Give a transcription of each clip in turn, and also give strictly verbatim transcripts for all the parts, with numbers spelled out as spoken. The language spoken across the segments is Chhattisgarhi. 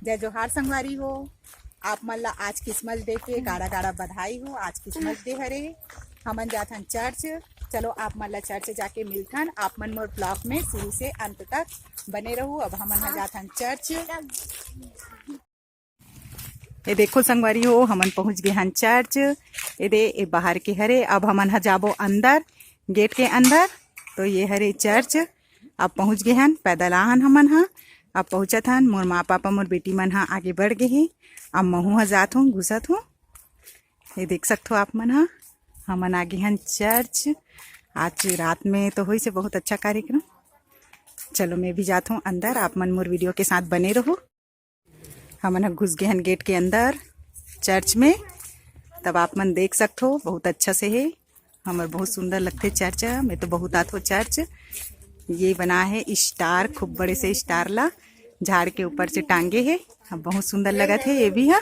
जय जोहार संगवारी हो, आप मन ला आज क्रिसमस डे के गाड़ा गाड़ा बधाई हो। आज क्रिसमस डे हरे, हमन जाथन चर्च। चलो आप मन ला चर्च जाके मिलथन। आप मन मोर ब्लॉग में शुरू से अंत तक बने रहू। अब हमन ह जाथन चर्च। ये देखो संगवारी हो, हमन पहुंच गे हन चर्च। ये दे, ये बाहर के हरे। अब हमन ह जाबो अंदर, गेट के अंदर। तो ये हरे चर्च। अब पहुंच गे हन, पैदल आहन हमन ह। अब पहुंचत हन, मोर माँ पापा मोर बेटी मन ह आगे बढ़ गे हे। अब महू ह जात हूँ, घुसत हूँ। ये देख सकथो आप मन ह, हमन आगे हन चर्च। आज रात में तो होइस हे बहुत अच्छा कार्यक्रम। चलो मैं भी जात हूँ अंदर, आप मन मोर वीडियो के साथ बने रहो। हमन ह घुस गे हन गेट के अंदर चर्च में। तब आप मन देख सकथो बहुत अच्छा से हे। हमर बहुत सुंदर लगथे चर्च ह। मैं तो बहुत आथो चर्च। ये बना है स्टार, खूब बड़े से स्टार ला झाड़ के ऊपर से टांगे हे। अब बहुत सुंदर लगत हे ये भी ह।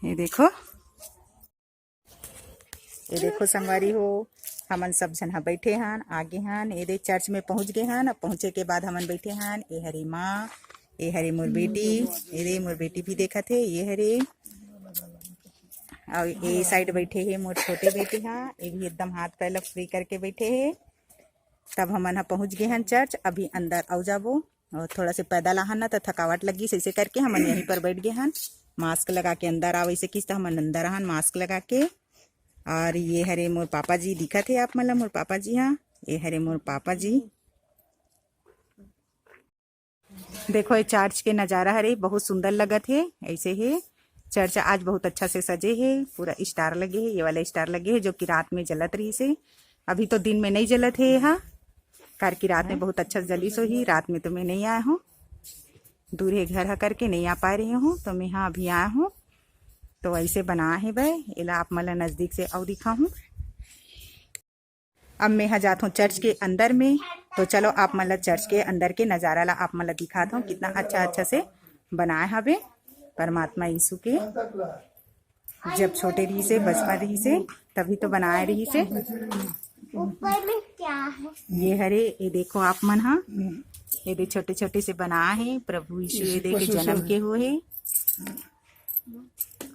ये देखो, ये देखो संगवारी हो, हमन सब झन ह बैठे हन, आगे हन। ये दे चर्च में पहुंच गे हन। अब पहुंचे के बाद हमन बैठे हन। ये हरे माँ, ये हरे मोर बेटी, ये दे मोर बेटी भी देखत हे। ये हरे, अउ ये साइड बैठे हे मोर छोटे बेटी हा। ये भी एकदम हाथ पैर ला फ्री करके बैठे हे। तब हमन ह पहुंच गे हन चर्च। अभी अंदर आउ जाबो। और थोड़ा से पैदल आहन ना, त थकावट लगी, ऐसे करके हमन यहीं पर बैठ गे हन। मास्क लगा के अंदर आवे से किस, त हमन अंदर आहन मास्क लगा के। और ये हरे मोर पापा जी दिखत हे आप मन ला, मोर पापा जी हा, ये हरे मोर पापा जी। देखो, ये चर्च के नजारा हरे, बहुत सुंदर लगत हे। ऐसे हे चर्च आज बहुत अच्छा से सजे हे, पूरा स्टार लगे हे। ये वाला स्टार लगे हे जो कि रात में जलत रहिस हे, अभी तो दिन में नहीं जलत हे एहा, कार की रात में बहुत अच्छा जलिस होही। रात में तो मैं नहीं आया हूँ, दूर हे घर हा करके नहीं आ पा रही हूँ, तो मैं हा अभी आया हूँ। तो ऐसे बना हे बे, एला आप मन ला नजदीक से अउ दिखाहूँ। अब मैं हा जात हूँ चर्च के अंदर में। तो चलो आप मन ला चर्च के अंदर के नजारा ला आप मन ला दिखात हूँ, कितना अच्छा अच्छा से बनाए हवे परमात्मा यीशु के। जब छोटे रहिस हे, बचपन रहिस हे, तभी तो बनाए रहिस हे। ऊपर में क्या है? ये हरे, ये देखो आप मन हा, ये दे छोटे छोटे से बनाए हे प्रभु यीशु, ये दे के जन्म के हुए हे।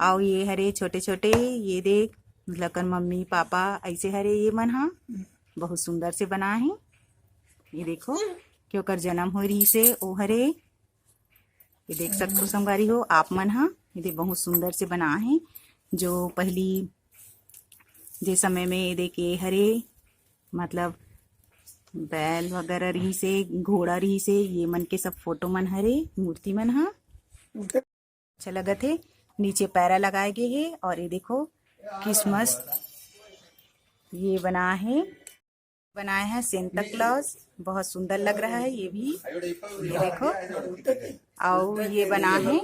अउ ये हरे छोटे छोटे, ये देख, लकन मम्मी पापा ऐसे हरे ये मन हा, बहुत सुंदर से बनाए हे। ये देखो, कि ओकर जन्म हो रहिस हे, ओ हरे, ये देख सकथो संगवारी हो आप मन हा, ये दे बहुत सुंदर से बनाए हे। जो पहली, जे समय में ये देख, ये हरे, मतलब बैल वगैरह रहिस हे, घोड़ा रहिस हे, ये मन के सब फोटो मन हरे, मूर्ति मन हा। अच्छा लगत हे। नीचे पैरा लगाए गे हे और ये देखो क्रिसमस ये बना हे, बनाए हैं सेंटा क्लॉज। बहुत सुंदर लग रहा है ये भी। ये देखो, और ये बना है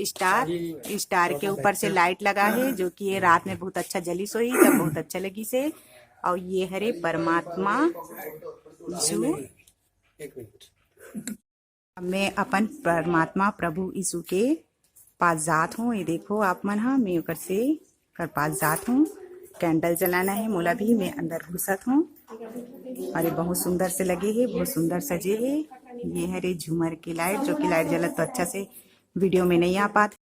स्टार। स्टार के ऊपर से लाइट लगा है, जो कि ये रात में बहुत अच्छा जलिस होही, तब बहुत अच्छा लगिस हे। और ये हरे परमात्मा यीशु। अब मैं अपन परमात्मा प्रभु यीशु के पास जात हूँ। ये देखो आप मन हा, मैं ओकर से, कर पास जात हूँ। कैंडल जलाना है मोला भी, मैं अंदर घुसत हूँ। और ये बहुत सुंदर से लगे हे, बहुत सुंदर सजे हे। ये हरे झूमर की लाइट, जो कि लाइट जलत तो अच्छा से वीडियो में नहीं आ पात।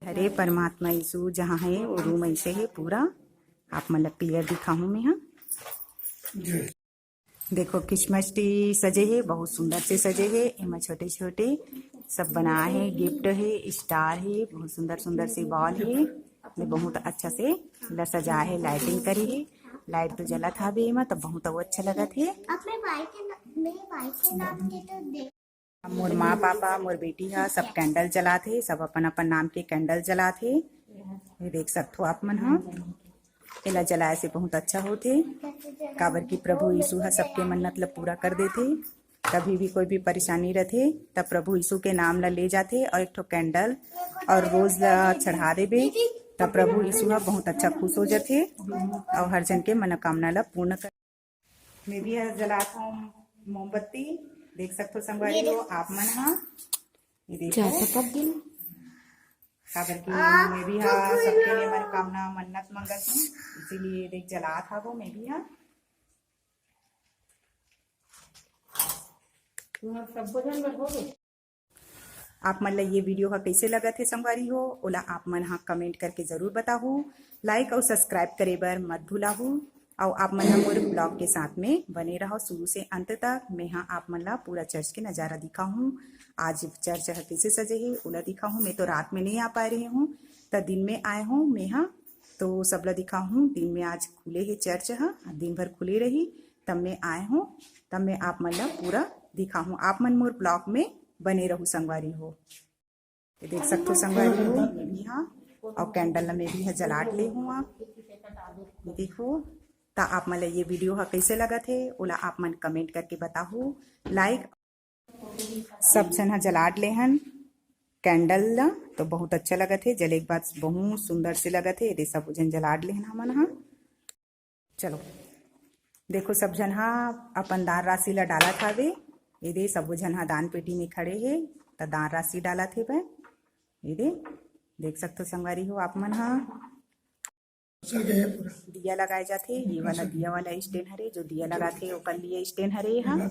हरे परमात्मा यीशु जहाँ है, वो रूम ऐसे है पूरा। आप मन ला क्लियर दिखाहूँ मैं हा। देखो, क्रिसमस ट्री सजे हे, बहुत सुंदर से सजे हे। एमा छोटे-छोटे सब बनाए हे, गिफ्ट हे, स्टार हे, बहुत सुंदर-सुंदर से बॉल हे। ये बहुत अच्छा से ला सजाए हे, लाइटिंग करे हे। लाइट तो जलत हावे एमा, त बहुत अउ अच्छा लगत हे। अपने भाई के ना-, मेरे भाई के नाम के तो दे। मोर माँ पापा, मोर बेटी हा सब कैंडल जलात हे, सब अपन अपन नाम के कैंडल जलात हे। ये देख सकथो आप मन हा। एला जलाए से बहुत अच्छा होथे, काबर कि प्रभु यीशु ह सबके मन्नत ल पूरा कर देथे। कभी भी कोई भी परेशानी रथे, त प्रभु यीशु के नाम ल ले जाथे और एक ठो कैंडल और रोज ल चढ़ा देबे, त प्रभु यीशु ह बहुत अच्छा खुश हो जाथे और हर जन के मनोकामना ल पूर्ण कर। मैं भी ह जलात हूँ मोमबत्ती, देख सकथो संगवारी हो आप मन हा। ये देखो, ज्यादा पक गई। काबर कि मैं भी हा सबके लिए मनोकामना मन्नत मंगत हूँ, इसीलिए देख जलात हा वो मैं भी हा। तुम सबको जन बर हो गए? आप मन ला ये video ह कइसे लगत हे संगवारी हो, ओला आप मन ह comment करके जरूर बताहू। Like अउ subscribe करे बर मत भुलाहू। अउ आप मन ह मोर vlog के साथ में बने रहव शुरू से अंत तक। मैं ह आप मन ला पूरा church के नजारा दिखाहूँ। आज church ह कइसे सजे हे, ओला दिखाहूँ। मैं तो रात में नहीं आ पाए रहे हूँ, त दिन में आए हूँ मैं ह। तो सबला दिखाहूँ, दिन में आज खुले हे church ह, दिन भर खुले रही। तब मैं आए हूँ, तब मैं आप मन ला पूरा दिखाहूँ। आप मन मोर vlog में बने रहू संगवारी हो। ये देख सकथो संगवारी हो, मैं भी ह, अउ candle ला मैं भी ह जलाट ले हूँ। आप ये देखो, त आप मन ला ये video ह कइसे लगत हे, ओला आप मन comment करके बताहू। Like, सब झन ह जलाट ले हन candle ला, तो बहुत अच्छा लगत हे। जले के बाद बहुत सुंदर से लगत हे। ये दे, सब झन जलाट ले हन हमन ह। चलो, देखो, सब झन ह अपन दान राशि ला डालत हावे। ये दे, सब झन ह दान पेटी में खड़े हे, त दान राशि डालत हे बे। ये दे, देख सकथो संगवारी हो आप मन ह। चल गए पूरा। दिया लगाए जाथे, ये वाला दिया वाला stand हरे, जो दिया लगाथे ओकर लिए stand हरे ये ह।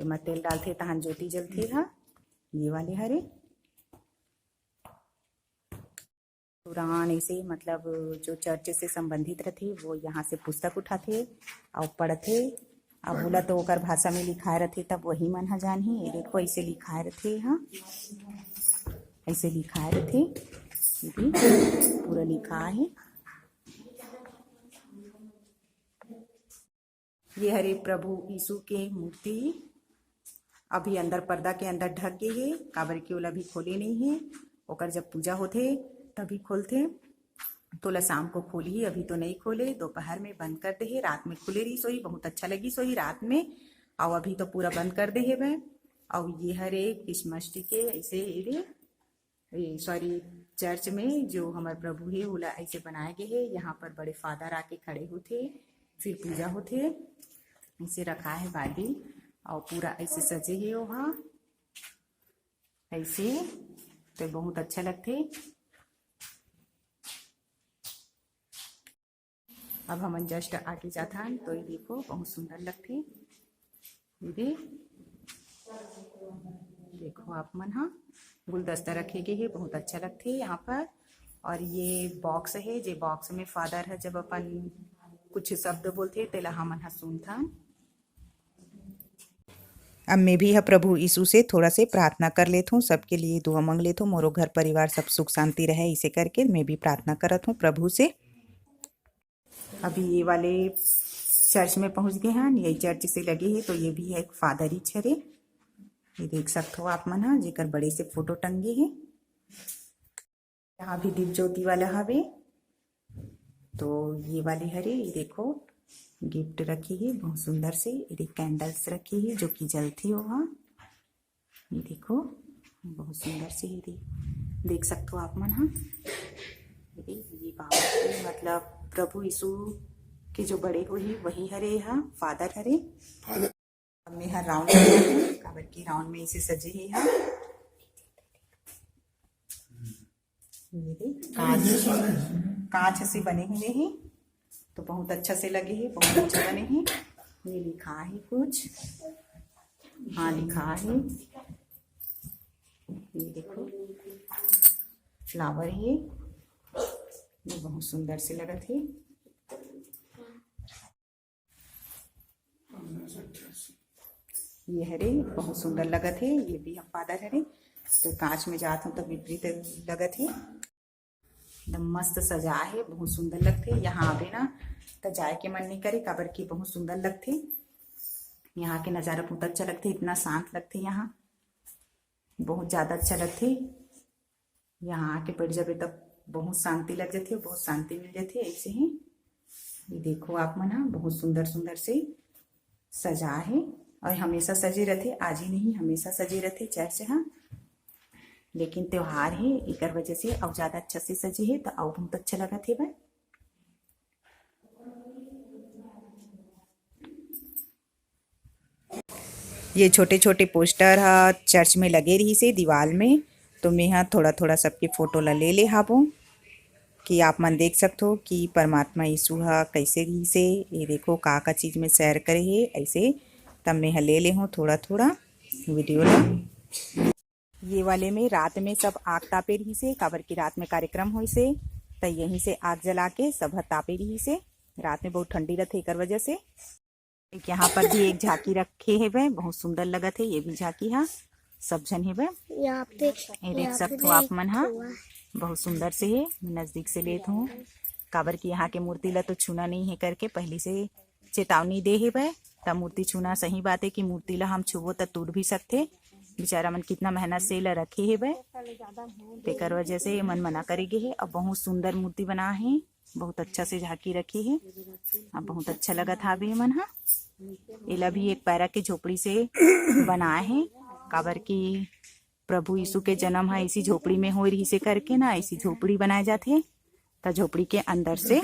एमा तेल डालथे तहन ज्योति जलथे ह, ये वाले हरे। पुरान ऐसे, मतलब, जो church से संबंधित रथे, वो यहाँ से पुस्तक उठाथे अउ पढ़थे। अब ओला तो ओकर भाषा में लिखाए रथे, तब वही मन ह जानही। ये देखो, ऐसे लिखाए रथे, हाँ, ऐसे लिखाए रथे, ये भी पूरा लिखा है। ये हरे प्रभु यीशु के मूर्ति, अभी अंदर पर्दा के अंदर ढक गे हे, काबर कि ओला अभी खोले नहीं हे। ओकर जब पूजा होथे तभी खोलथे। तोला शाम को खोलही, अभी तो नहीं खोले, दोपहर में बंद कर दे हे। रात में खुले रही सोही, बहुत अच्छा लगी सोही रात में। अउ अभी तो पूरा बंद कर दे हे बे। अउ ये हरे Christmas tree के ऐसे, ये रे, ये, sorry, church में जो हमर प्रभु हे, ओला ऐसे बनाए गे हे। यहाँ पर बड़े father आके खड़े होथे, फिर पूजा होथे, ऐसे रखा है बाल्टी, अउ पूरा ऐसे सजे हे ओहा, ऐसे तो बहुत अच्छा लगथे। अब हमन just आगे जाथन, तो ये देखो, बहुत सुंदर लगथे। ये दे, देखो आप मन ह, गुलदस्ता रखे गे हे, बहुत अच्छा लगथे यहाँ पर। और ये box हे, जे box में father ह जब अपन कुछ शब्द बोलथे, तेला हमन ह सुनथन। अब मैं भी ह प्रभु यीशु से थोड़ा से प्रार्थना कर लेथूं, सबके लिए दुआ मांग लेथूं, मोरो घर परिवार सब सुख शांति रहे, इसे करके मैं भी प्रार्थना करत हूँ प्रभु से। अभी ये वाले church में पहुंच गए हैं, ये church से लगे है, तो ये भी है एक father ही छरे। ये देख सकते हो आप मन ह, जेकर बड़े से फोटो टंगे है। यहाँ भी दीप ज्योति वाला हवे, तो ये वाले हरे, ये देखो, gift रखे है बहुत सुंदर से, ये candles रखे है जो कि जलती होगा। ये देखो, बहुत सुंदर से, ये दे-, देख सकते हो आप मन ह। ये दे-, ये बाबा के, मतलब, प्रभु यीशु के जो बड़े होही, वही हरे ह, father हरे। अब मैं ह round में हूँ, काबर कि round में इसे सजे ही ह। ये दे, कांच, कांच से बने हुए हैं, तो बहुत अच्छा से लगे है, बहुत अच्छा बने है। ये लिखा है कुछ, हाँ, लिखा है, ये देखो, flower है, ये बहुत सुंदर से लगत है। ये हरे, बहुत सुंदर लगत है, ये भी हम father हरे, तो कांच में जात हूँ तो विपरीत लगत है। एकदम मस्त सजा है, बहुत सुंदर लगथे। यहाँ आवे ना, त जाए के मन नहीं करे, काबर कि बहुत सुंदर लगथे। यहाँ के नज़ारा बहुत अच्छा लगथे, इतना शांत लगथे यहाँ, बहुत ज़्यादा अच्छा लगथे। यहाँ आके बैठ जाबे, तब बहुत शांति लग जाथे, बहुत शांति मिल जाथे। ऐसे ही ये देखो आप मन ह, बहुत सुंदर सुंदर से सजा है, और हमेशा सजे रहथे, आज ही नहीं, हमेशा सजे रहथे church ह। लेकिन त्योहार है, एकर वजह से अउ ज्यादा अच्छा से सजे है, तो अउ बहुत अच्छा लगत हे भाई। ये छोटे-छोटे poster ह church में लगे रहिस हे दीवाल में, तो मेंहा थोड़ा-थोड़ा सबके photo ला ले ले हाबो कि आप मन देख सकथो कि परमात्मा यीशु ह कइसे रहिस हे। ये देखो का-का चीज में share करे हे, अइसे तब मेंहा ले ले हों थोड़ा-थोड़ा video ला। ये वाले में रात में सब आग तापे रहिसे, काबर कि रात में कार्यक्रम होइसे, त यहीं से आग जला के सब ह तापे रहिसे। रात में बहुत ठंडी रथे, एकर वजह से। एक यहाँ पर भी एक झांकी रखे हेबे, बहुत सुंदर लगत हे ये भी झांकी हा। सब झन हेबे, यहाँ पे ये देख सकत हो आप मन हा, बहुत सुंदर से हे। मैं नजदीक से लेत हूँ, काबर कि यहाँ के मूर्ति ला तो छूना नहीं है करके पहली से चेतावनी दे हेबे। त मूर्ति छूना सही बात है कि मूर्ति ला हम छूबो त टूट भी सकथे। बेचारा मन कितना मेहनत से एला रखे हेबे, तेकर वजह से ये मन मना करे गे हे। अब बहुत सुंदर मूर्ति बना है, बहुत अच्छा से झांकी रखे हे। अब बहुत अच्छा लगत हावे ये मन हा। एला भी एक पैरा के झोपड़ी से बनाए हे, काबर कि प्रभु यीशु के जन्म हा इसी झोपड़ी में होए रहिसे करके ना, इसी झोपड़ी बनाए जाथे। त झोपड़ी के अंदर से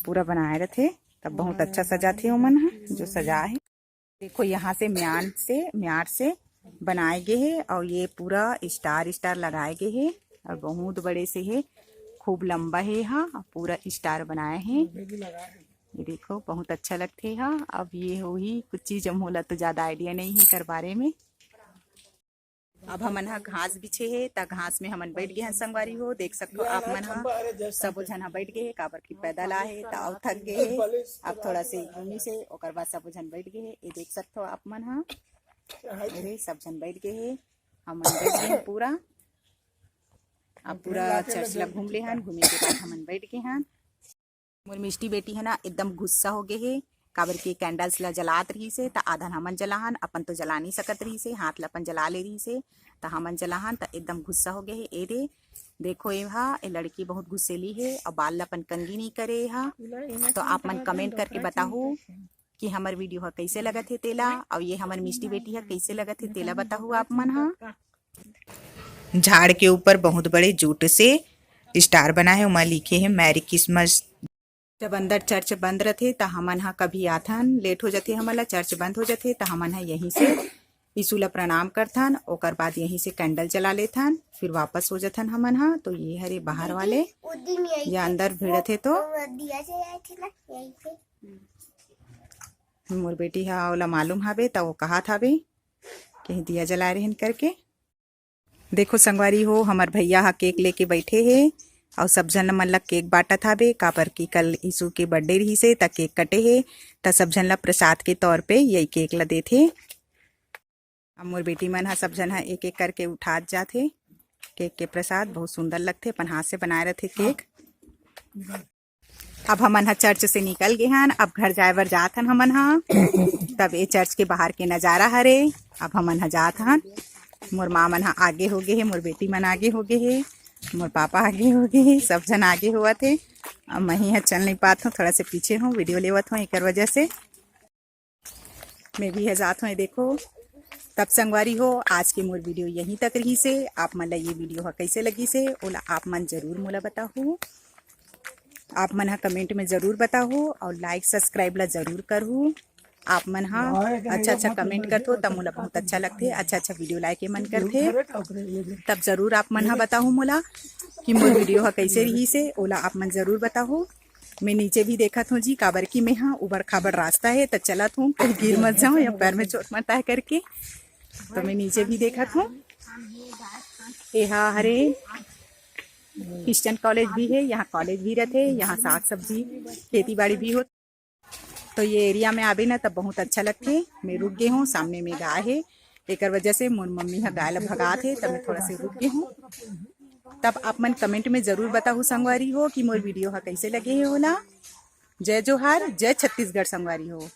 पूरा बनाए रथे, तब बहुत अच्छा सजाथे ओमन हा, जो सजा हे। देखो, यहाँ से म्यान से, म्यार से बनाए गे हे, और ये पूरा स्टार स्टार लगाए गे हे, और बहुत बड़े से हे, खूब लंबा हे हा, पूरा स्टार बनाए हे। ये देखो, बहुत अच्छा लगथे हा। अब ये होही कुछ चीज, मोला तो ज्यादा आइडिया नहीं है एकर बारे में। अब हमन ह घास बिछे हे, त घास में हमन बैठ गे हन संगवारी हो। देख सकथो आप मन ह, सबो झन ह बैठ गे हे, काबर कि पैदल आए हे त अउ थक गे हे। अब थोड़ा से घूमिस हे, ओकर बाद सबो झन बैठ गे हे। ये देख सकथो आप मन ह, अरे सब झन बैठ गे हे, हमन बैठ गे हन पूरा। अब पूरा चर्च ला घूम ले हन, घूमे के बाद हमन बैठ गे हन। मोर मिष्टी बेटी है ना, एकदम गुस्सा हो गे हे, काबर के कैंडल्स ला जलात रहिस हे, त आधन हमन जलाहन, अपन तो जला नहीं सकत रहिस हे, हाथ ला अपन जला ले रहिस हे, त हमन जलाहन, त एकदम गुस्सा हो गे हे। ए दे, देखो, ए हा, ए लड़की बहुत गुस्सेली हे, अउ बाल ला अपन कंघी नहीं करे हा। तो आप मन कमेंट करके बताहू कि हमर वीडियो हा कैसे लगत हे तेला, अउ ये हमर मिष्टी बेटी हा कैसे लगत हे तेला बताहू आप मन हा। झाड़ के ऊपर बहुत बड़े जूट से स्टार बना हे, ओमा लिखे हे मैरी क्रिसमस। जब अंदर चर्च बंद रथे, त हमन ह कभी आथन, लेट हो जाथे, हमन ला चर्च बंद हो जाथे, त हमन ह यहीं से यीशु ला प्रणाम करथन, ओकर बाद यहीं से कैंडल जला लेथन, फिर वापस हो जाथन हमन ह। तो ये हरे बाहर वाले, या अंदर भिड़थे तो। मोर बेटी ह ओला मालूम हावे, त वो कहात हावे, कहीं दिया जला रहे करके। देखो संगवारी हो, हमर भैया ह केक लेके बैठे हे, अउ सब झन मन ला केक बांटत हावे, काबर कि कल यीशु के बर्थडे रहिस हे, त केक कटे हे, त सब झन ला प्रसाद के तौर पे यही केक ला देथे। अब मोर बेटी मन ह, सब झन ह एक एक करके उठात जात हे केक के प्रसाद। बहुत सुंदर लगथे, अपन हाथ से बनाए रथे केक। अब हमन ह चर्च से निकल गे हन, अब घर जाए बर जात हन हमन ह। तब ये चर्च के बाहर के नजारा हरे। अब हमन ह जात हन, मोर माँ मन ह आगे हो गे हे, मोर बेटी मन आगे हो गे हे, मोर पापा आगे हो गे हे, सब झन आगे होवत हे। अब मही ह चल नहीं पात हूँ, थोड़ा से पीछे हूँ, वीडियो लेवत हूँ, एकर वजह से। मैं भी ह जात हूँ, देखो। तब संगवारी हो, आज के मोर वीडियो यहीं तक रहिस हे। आप मन ला ये वीडियो ह कैसे लगिस हे, ओला आप मन जरूर मोला बताहू। आप मन ह कमेंट में जरूर बताहू, और लाइक सब्सक्राइब ला जरूर करहू। आप मन ह अच्छा अच्छा कमेंट करथो, तब मोला बहुत अच्छा लगथे, अच्छा अच्छा वीडियो लाए के मन करथे। तब जरूर आप मन ह बताहू मोला कि मोर वीडियो ह कैसे रहिस हे, ओला आप मन जरूर बताहू। मैं नीचे भी देखत हूँ जी, काबर कि मैं ह उबड़ खाबड़ रास्ता हे, त चलत हूँ, कहीं गिर मत जाऊँ या पैर में चोट मत आए करके। तो मैं नीचे भी देखत हूँ। एहा हरे क्रिश्चियन कॉलेज भी हे, यहाँ कॉलेज भी रथे, यहाँ साग सब्जी, खेती बाड़ी भी होथे। तो ये एरिया में आबे ना, तब बहुत अच्छा लगथे। मैं रुक गे हूँ, सामने में गाय हे, एकर वजह से मोर मम्मी ह गाय ला भगात हे, तब मैं थोड़ा से रुक गे हूँ। तब आप मन कमेंट में जरूर बताहू संगवारी हो कि मोर वीडियो ह कैसे लगे हे ओला। जय जोहार, जय छत्तीसगढ़ संगवारी हो।